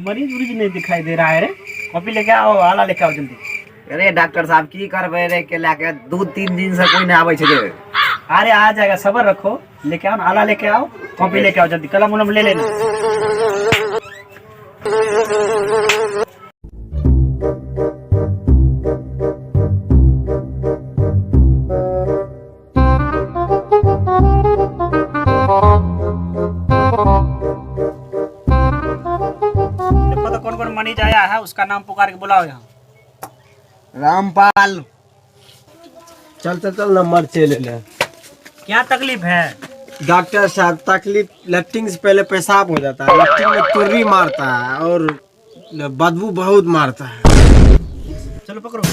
मरीज उरीज नहीं दिखाई दे रहा है रे। कॉपी लेके आओ, आला लेके आओ जल्दी। अरे डॉक्टर साहब की करबै रे के लए के 2-3 दिन से कोई नहीं आबै छै रे। अरे आ जाएगा, सबर रखो। लेके आओ ना, आला लेके आओ, कॉपी लेके आओ जल्दी, कलम उलम ले लेना। देखो तो कौन कौन मरीज आया है, उसका नाम पुकार के बुलाओ यहाँ। रामपाल। चल चल चल, नंबर चल ले। क्या तकलीफ है? डॉक्टर साहब तकलीफ लैट्रिन से पहले पेशाब हो जाता है, लैट्रिन में तुर्री मारता है और बदबू बहुत मारता है। चलो पकड़ो।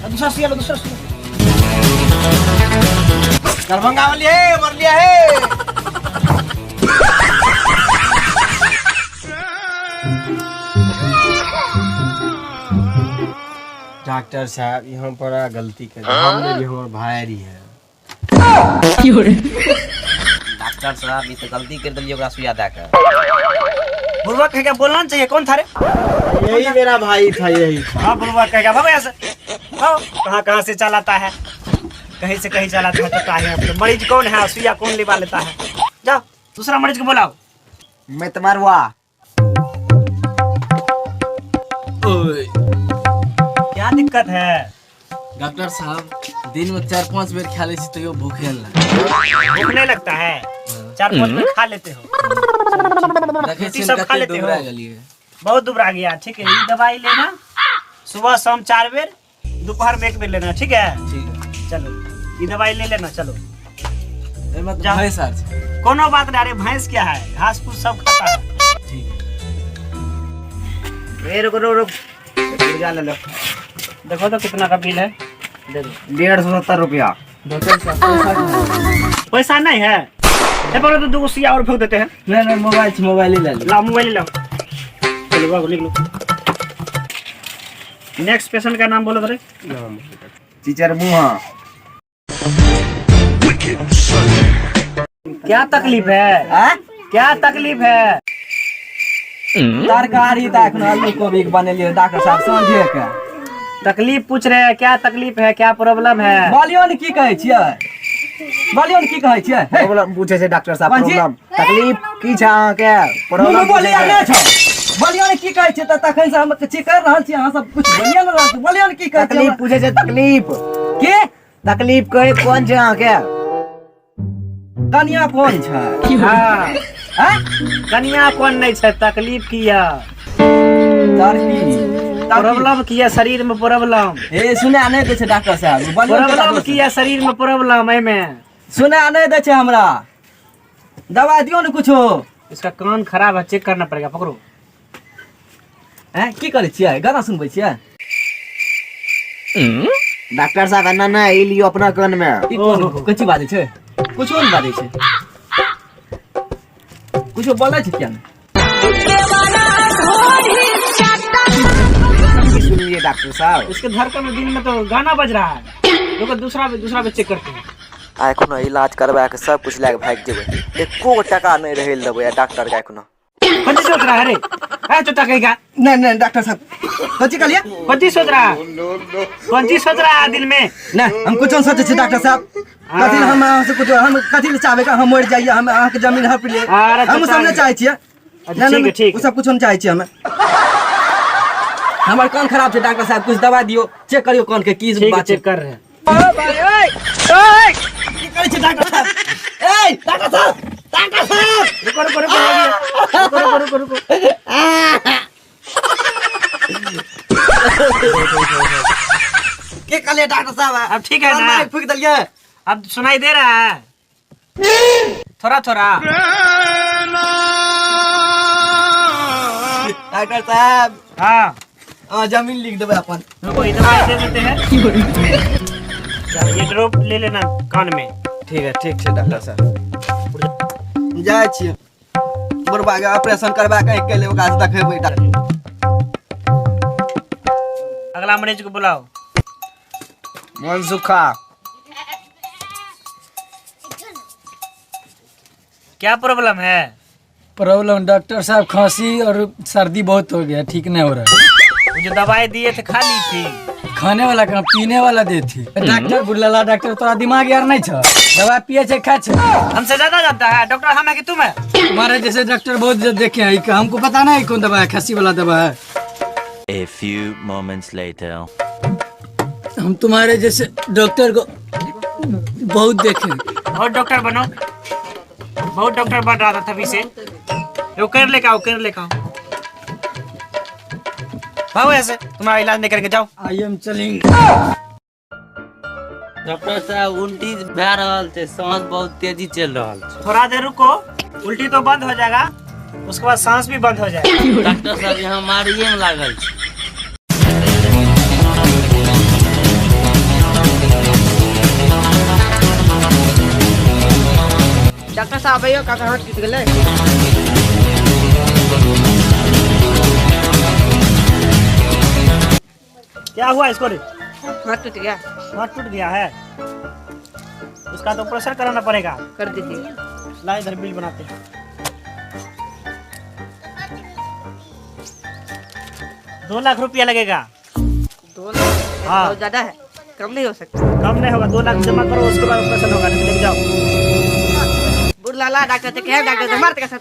दूसरा सुइया लो, दूसरा सुइया। दरभंगा वाली है, मर लिया है। डॉक्टर साहब यहाँ पर गलती कर हमने भी, हमारे भाई रही है। डॉक्टर साहब ई तऽ गलती कर देलियै ओकरा सुइया दए के। बुढ़वा कह के बोलना चाहिए, कौन था रे? यही मेरा भाई था, यही था। हाँ बुढ़वा कह के भागो यहाँ से। आओ, कहाँ कहाँ से चलाता है, कहीं से कहीं चलाता है। तो काहे अपने मरीज कौन है, सुइया कौन लिवा लेता है। जाओ दूसरा मरीज को बुलाओ। मैं तुम्हारा। क्या दिक्कत है? डॉक्टर साहब दिन में 4-5 बेर खा ले छी तैयो भूखे नहीं लगे। भूख नहीं लगता है? 4-5 बेर खा लेते हो? देखै रोटी छियै सब खा कते लेते हो? दुबरा गेलियै। बहुत दुबरा गया। ठीक है, ये दवाई लेना सुबह शाम 4 बेर, दोपहर में 1 बेर लेना, ठीक है? ठीक है। चलो ये दवाई ले लेना। चलो एहिमे तऽ जा। भैंस आर छै। कोनो बात नहीं। अरे भैंस क्या है, घास फूस सब खाता है। ठीक है। ए रुक रुक रुक, पुर्जा ले लो। देखो तो कितना का बिल है, दे दो। 150 रुपया। डॉक्टर साहब पैसा नहीं। पैसा नहीं है? ए बोलो तो 2 सुइया और फेंक देते हैं। नहीं नहीं, मोबाइल से मोबाइल ही ले लो। लाओ मोबाइल लाओ। चलो बाबू निकलो। नेक्स्ट पेशेंट का नाम बोलो जरा। टीचर मुहा। क्या तकलीफ है? हाँ? क्या तकलीफ है? तरकारी तऽ एखन आलू कोबी के बनेलियै डॉक्टर साहब साँझे के। तकलीफ पूछ रहे हैं, क्या तकलीफ है, क्या प्रॉब्लम है? बोलियो ने की कहै छियै, बोलियो ने की कहै छियै? हे, प्रॉब्लम पूछे छै डॉक्टर साहब। कोन चीज? प्रॉब्लम तकलीफ की छै अहाँ के? प्रॉब्लम मुँह बोलिया नहि छौ। बोलियो ने की कहै छियै? तऽ तखन से हम छी कर रहल छी, अहाँ सब कुछ बोलिए ने रहल छी। बोलियो ने की कहै छियै? तकलीफ पूछे छै, तकलीफ की तकलीफ कहे कोन छै अहाँ के? कनिया कोन छै? हाँ हैं? कनिया कोन नहीं छै, तकलीफ किया? तरकी प्रॉब्लम किया शरीर में? प्रॉब्लम हे सुना नहि दै छै डॉक्टर साहब। बोलियो ने प्रॉब्लम किया शरीर में? प्रॉब्लम एमे सुना नहि दै छै हमरा, दवाइ दियौ ने कुछो। इसका कान खराब है, चेक करना पड़ेगा। पकड़ो। हैं की करै छियै? गाना सुनबै छियै? डॉक्टर साहब एना नहि, ई लियो अपना कान में। ई कोन कथी बाजै छै? कुछो नहि बाजै छै, कुछो बोलै छै किया नहि? की सुनलिए डॉक्टर साहब? इसके धड़कन में दिन में तो गाना बज रहा है। देखो दूसरा दूसरा पे चेक करते हैं। आ एखनो इलाज करवा के सब कुछ लए के भागि जेबै, एको गो टका नहि रहै लए देबै आ डॉक्टर के एखनो। कौन चीज सोच रहा है रे? है चोटा कहीं का? नहीं नहीं डॉक्टर साहब, कथी कहलियै? कौन चीज सोच रहा है, कौन चीज सोच रहा है दिल में? नहीं हम कुछ नहीं सोचै छी डॉक्टर साहब। कथी हम अहाँ से कुछ, हम कथी ले चाहबै कि हम मरि जाइए, हम अहाँके जमीन हड़प लिए, अरे हम सब नहि चाहै छियै। अच्छा, ठीक है, ठीक। ओ सब कुछ हम चाहै छियै। हमे हमर कान खराब छै डॉक्टर साहब, कुछ दवाई दियौ, चेक करियौ कान के की ठीक है, बात छै। चेक कर रहे हैं। की करै छै डॉक्टर साहब? ए डॉक्टर साहब, डॉक्टर साहब रुको रुको रुको रुको रुको रुको रुको। की कहलियै डॉक्टर साहब? अब ठीक है ना? कान फूकि देलियै। अब सुनाई दे रहा है थोड़ा थोड़ा। डॉक्टर साहब हाँ अहाँ जमीन लिख देबै अपन। रुको, ये दवाई दे देते हैं। ये ड्रॉप ले लेना कान में। ठीक है, ठीक छै डॉक्टर साहब, जाइ छियै बुढ़बा के ऑपरेशन करवा के अकेले ओकरा से देखेबै डॉक्टर। अगला मरीज को बुलाओ। मनसुखा। क्या प्रॉब्लम है? प्रॉब्लम डॉक्टर साहब खांसी और सर्दी बहुत हो गया, ठीक नहीं हो रहा है। वो जो दवाई दिए थे खा ली थी? खाने वाला कहाँ, पीने वाला दे थी डॉक्टर। बुलाला डॉक्टर, तोरा दिमाग यार नहीं छ? दवा पिए छे, खा छे। हमसे ज्यादा जानता है डॉक्टर, हम है कि तुम है? तुम्हारे जैसे डॉक्टर बहुत देखे हैं, हमको पता नहीं कौन दवा है, खांसी वाला दवा है। A few moments later. हम तुम्हारे जैसे डॉक्टर को बहुत देखे हैं। बहुत डॉक्टर बनो, बहुत डॉक्टर बन रहा था तभी से। वो कर ले आओ, कर ले आओ। भागो ऐसे, तुम्हारा इलाज नहीं करेंगे, जाओ। I am चलिंग। डॉक्टर साहब, उल्टी भए रहल छै, सांस बहुत तेजी चलि रहल छै। थोड़ा देर रुको, उल्टी तो बंद हो जाएगा, उसके बाद सांस भी बंद हो जाएगा। डॉक्टर साहब, यहाँ मारिए में लागल छै। डॉक्टर साहब, अइयो, काका हाथ टूटि गेलै। क्या हुआ इसको रे? हाथ टूट गया। हाथ टूट गया है, उसका तो ऑपरेशन कराना पड़ेगा। कर दीजिए। ला इधर, बिल बनाते हैं। 2 लाख रुपया लगेगा। 2 लाख? हाँ। बहुत ज्यादा है, कम नहीं हो सकता? कम नहीं होगा। 2 लाख जमा करो, उसके बाद ऑपरेशन होगा, नहीं तो लेके जाओ। बुढ़लाला डॉक्टर से, डॉक्टर से मारते कैसे?